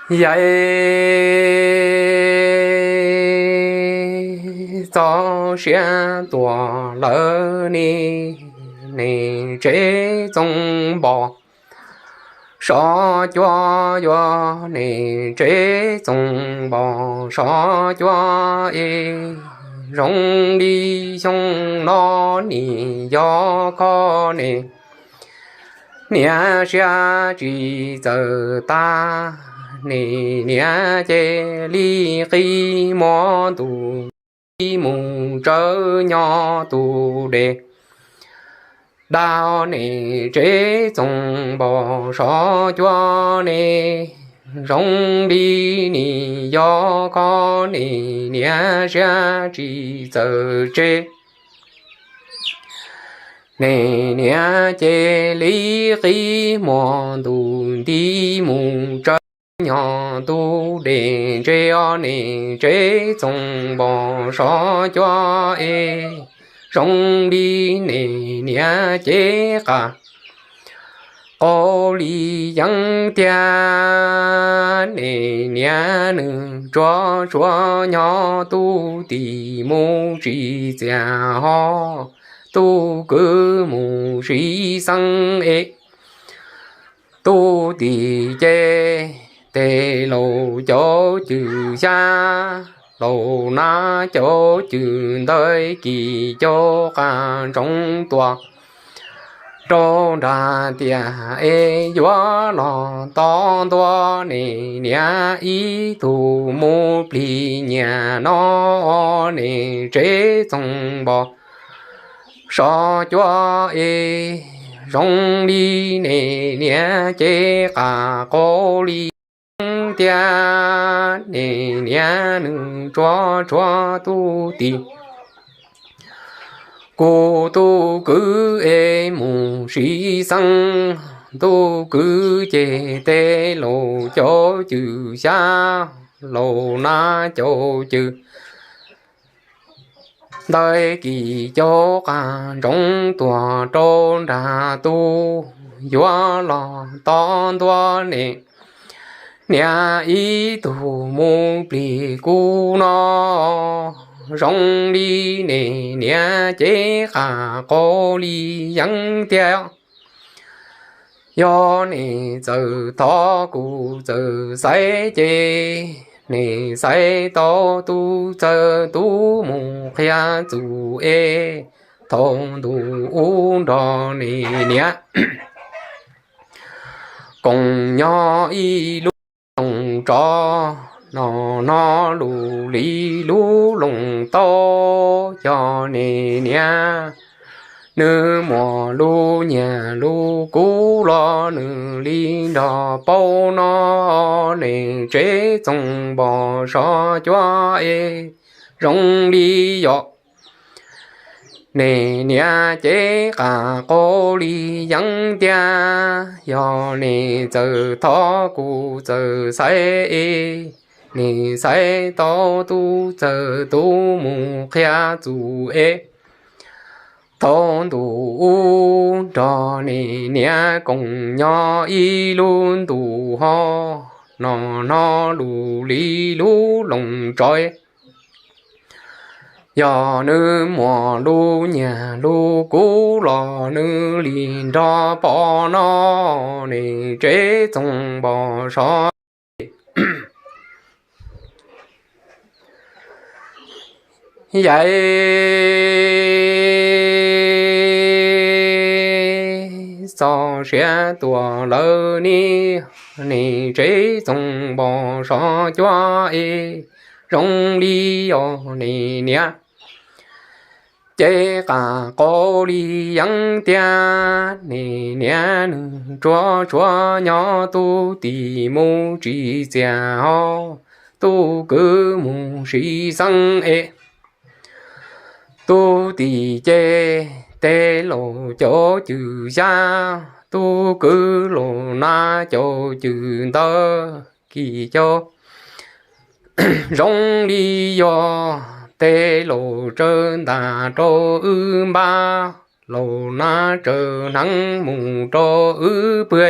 Yaim txog siav tuam lawv ni, niam tsev txoos npos sov cuab, yuav niam tsev txoos npos sov cuab es zoo li xyoo no nim yog kho ne. Niam siab tsis txawj tag, niam ces li qi muag ntus nti mus tsawv nyob tus dej. Dag niam tsev txoos npos sov cuab ne, zoo li nim yog kho ne, niam siab tsis txawj tseg. Ne niam ces li qi muag ntus nti mus tsawv nyob tus dej ntse, niam tsev txoos npos sov cuab es zoo li ne, niam cev qab qau li yeeb tiag. Ne niam nws tsuag tsuag nyob tus tim mus tsis txias ho, tus kwv mus siv xeeb es tus tim ces tes laus caum cwm xyab, laus nab caum cwm ntawd, kis caug qab ntsoov tuaj rau nram tiaj es yuav los tau ntua. Ne niam ib tug mus plig nyias no, niam tsev txoos npos sov cuab es zoo li ne, niam cev qab qau li yeeb tiag. Ne niam nws tsuag tsuag tus tim, kuv tus kwv es mus siv xeeb, tus kwv ces tes laus caum cwm xyab, laus nab caum cwm ntawd, kis caug qab ntsoov tuaj rau nram tus yuav los tau ntua. Ne niam ib tug mus plig kuv no, zoo li ne, niam cev qab qau li yeeb tiag. Yog ne txawm thov kuv txawm xaiv ces, ne xaiv tau tus txawm tub mus qhia txuj es, thaum ntuj ub nrog ne niam koom nyob ib lub loos tsov, no no lus li lub loos tau. Yog ne niam nws muaj lub nyiaj lub kub los nws li nrog paub no, ne tsev txoos npos sov cuab es zoo li yog ne niam cev qab qau li yeeb tiag. Yog ne txawm thov kuv txawm xaiv es, ne xaiv tau tus txawm tub mus qhia txuj es, thaum ntuj ub nrog ne niam koom nyob ib lub ntuj ho, no no lus li lub loos tsov. Yog nws muaj lub nyiaj lub kub los nws li nrog paub no, ne tsev txoos npos sov yaim txog siav tuaj lawm ni, ne tsev txoos npos sov cuab es zoo li yog ne niam cev qab qau li yeeb tiag. Ne niam nws tsuag tsuag nyob tus tim mus tsis txias ho, tus kwv mus siv xeeb es tus tim ces tes laus caum cwm xyab, tus kwv laus nab caum cwm ntawd, kis caug zoo li yog tes laus tsawv ntas rau wb npab, laus nab tsawv hneev mus rau wb pw,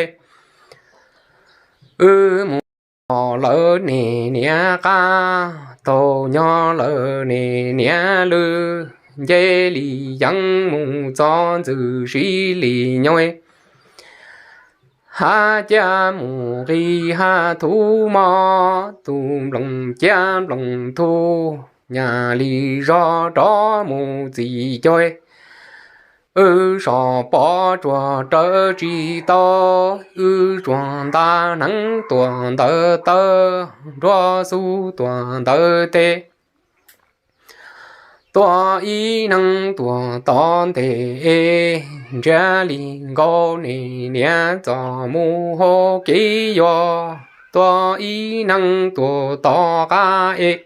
wb mus Thaum lawv niam niam qab, thaum nyob lawv niam niam lwj, nce li yeeb mus txog ntxwm sib li nyoog, hab ciaj mus nqi hab thuv mog, tus nploos ciaj nploos thuv nyam li zog rov mus txim caug. Wb sov pov tsuas raws tsis tau, wb tsuas nta hneev tuam ntawd taw, nruab xub tuam ntawd tes. Tua ib neeg tuam tod ntes, ntsiag li nkaus niam niam txom mus hauv kev yuag. Tua ib neeg tuam tod qab es,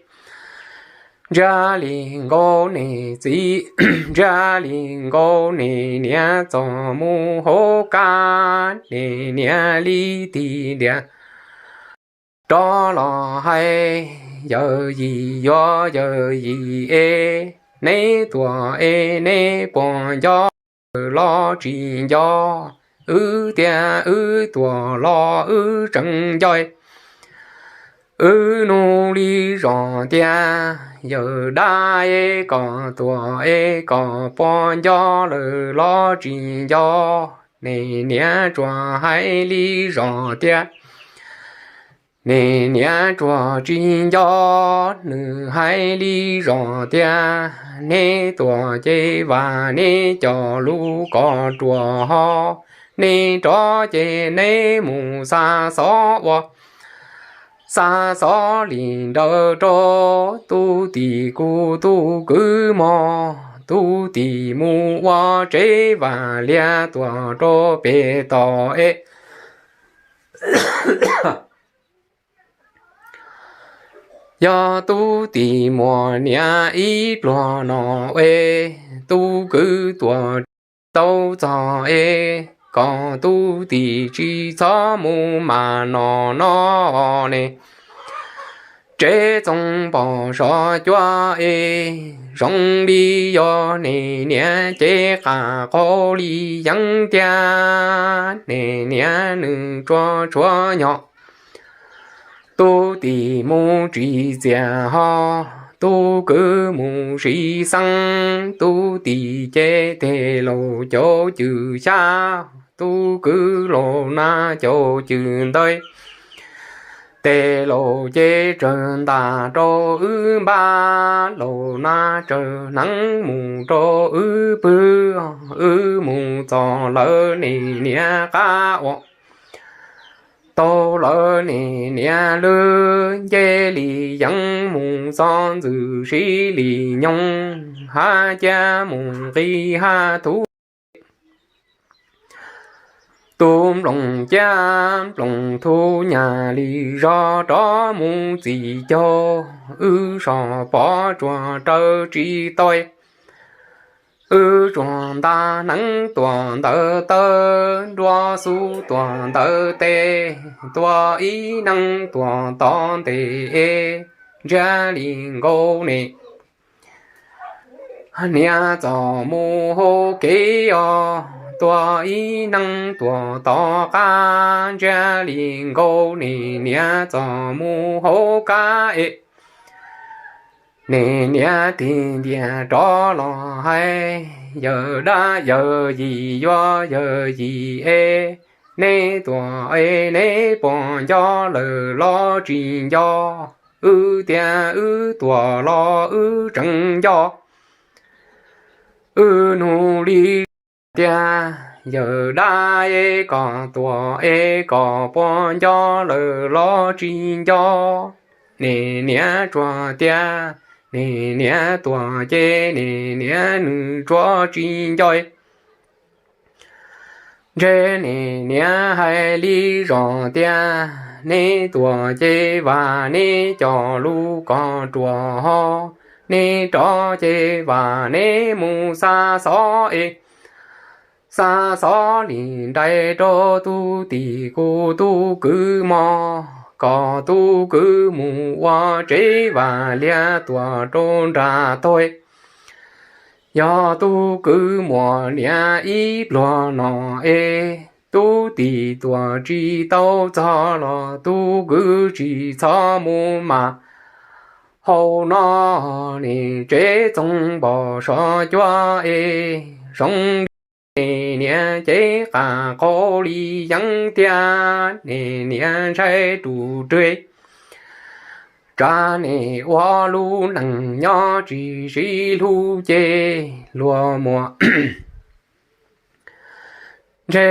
ntsiag li nkaus niam txiv, ntsiag li nkaus niam niam txom mus hauv kab, niam niam li tig diam rov los hais, yawm yim yuav yawm yim es, neb tuam es neb puas nco lawm los tsis nco? Wb tias wb tuam los wb tseem nco. Wb nug li zog tias, yawm dab es, koj tuam es koj puas nco lawm los tsis nco? Niam niam tsuas hais li zog tias, niam niam tsuas tsis nco. Nws hais li zog tias, neb tuam ces vam neb cov lus kom ruam ho, neb rov ces neb mus xa xov ua, xa xov li ntawd rau tub tim kuv tub kwv mog. Tub tim mus ua tsev vam liag tuam rau pem tod es, yog tub tim muaj niam ib pluag no es, tub kwv tuam tsis tau txog es, kom tub tim tsis txhob mus mas no no ne. Tsev txoov pom sov cuab es, zoo li yog niam niam cev qab qau li yeeb tiag, niam niam nws tsuas tshuav nyom. Tub tim mus tsis txias ho, tub kwv mus sib xeeb, tub tim ces tes laus caum cwm xyab, tub kwv laus na caum cwm ntawd. Tes laus ces tsawg ntas rau wb npab, laus na tsawg hneev mus rau wb pw, wb mus txog lawv niam niam qab ua, tau lawv niam niam lwj, nce li yeeb mus txog ntxwm sib li nyoog, hab ciaj mus nqi hab thuv, tus nploos ciaj nploos thuv nyam li zog rov mus txim caug. Wb sov pov tsuas raws tsis tau, wb tsuas nta hneev tuam ntawd taw, nruab xub tuam ntawd tes, tua ib neeg tuam tod ntes es, ntsiag li nkaus niam niam txom mus hauv kev os. Tua ib neeg tuam tod qab, ntsiag li nkaus niam niam txom mus hauv kab es, niam niam tig ntiag rov los hais, yawm dab yawm yim yuav yawm yim es, neb tuam es neb puas nco lawm los tsis nco? Wb tias wb tuam los wb tseem nco. Wb nug li tias, yawm dab es, koj tuam es koj puas nco lawm los tsis nco? Niam niam tsuas tias, niam niam tuam ces niam niam nws tsuas tsis nco. Ntshe niam niam hais li zog tias, neb tuam ces vam neb cov lus kom ruam ho, neb rov ces vam neb mus xa xov es, xa xov li nraim rau tub tim kuv tub kwv mog, kom tub kwv mus ua tsev vam liag tuam rau nram tog. Yog tub kwv muaj niam ib pluag no es, tub tim tuam tsis tau txog los tub kwv tsis txhob mus mas. Hauv no niam tsev txoov npos sov cuab es zoo li niam cev qas qau li yeeb tiag, niam ntshai tus rwg tsa, niam ua lub neej nyob tsis sib hlub ces luag muaj ntshe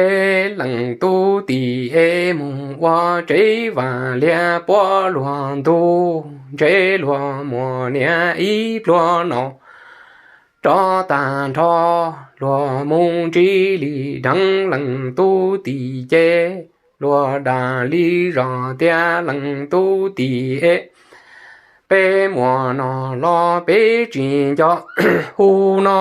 leej tub tim es mus ua tsev vam liag puab luag ntug, ntshe luag muaj niam ib pluag no rov tag nrho, luag mus ntsib li dheev leej tub tim ces luag dag li zog tias leej tub tim es peb muaj no los peb tsis nco. Hauv no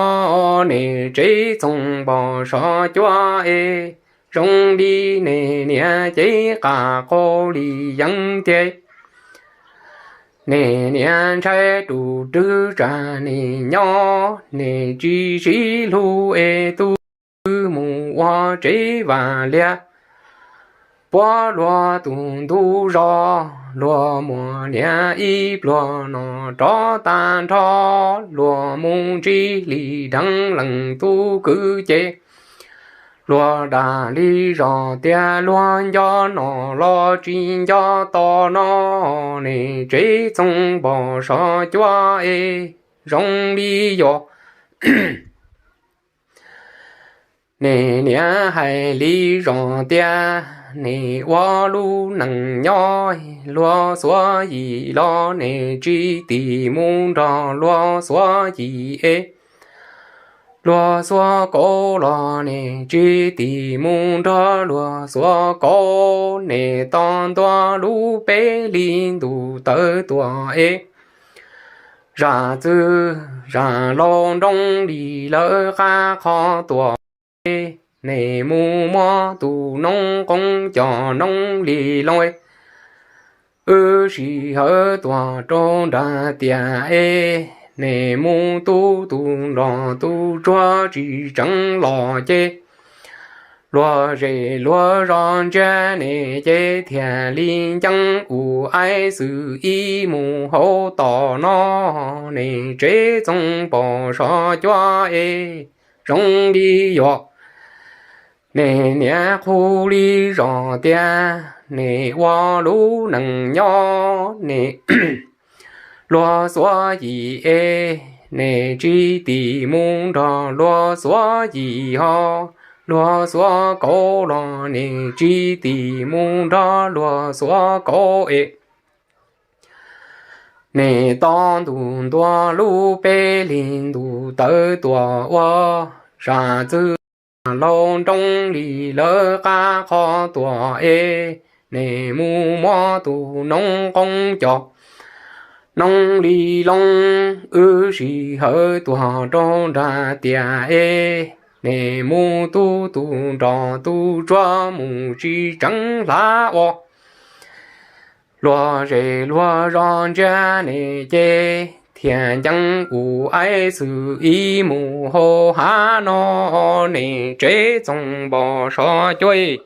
niam tsev txoov npos sov cuab es zoo li niam cev qas qau li yeeb tiag, niam ntshai tus rwg tsa, niam nyob niam tsis sib hlub es tub mus ua tsev vam liag puab luag tus ntug zos, luag muaj niam ib pluag no rov tag nrho, luag mus ntsib li dheev leej tub kwv ces luag dag li zog tias luag nco no los tsis nco tos no, niam tsev txoov npos sov cuab es zoo li yog niam hais li zog tias niam ua lub neej nyob luag xuav yim los niam tsis tim mus nrog luag xuav yim es luag xuav kaum los niam tsis tim mus nrog luag xuav kaum, niam to ntua lub peb hlis ntuj tawv tuaj es zam txwv zam laus nroo li lawv qab qhov tuaj es niam mus muab tus noob qoob coj noob li loo es wb sij hawm tuaj rau nram tiaj es niam mus tu tus nrog tus tsuag tsis tseev los ces luag zej luag zos ntsia niam ces thiaj li nceeb ua aib xwm ib mus hauv tom no, niam tsev txoov npos sov cuab es zoo li yog niam niam qhuas li zog tias niam ua lub neej nyob niam luag xuav yim es niam tsis tim mus nrog luag xuav yim ho, luag xuav kaum los niam tsis tim mus nrog luag xuav kaum es niam to ntuj ntua lub peb hlis ntuj tawv tuaj ua zam txwv laus nroo li lawv qab qhov tuaj es niam mus muab tus noob qoob coj noob li loo, wb sij hawm tuaj rau nram tiaj es niam mus tu tus nrog tus tsuag mus tsis tseev hlav ua luag zej luag zos ntsia niam ces thiaj nceeb ua aib xwm ib mus hauv hav no, niam tsev txoov npos sov cuab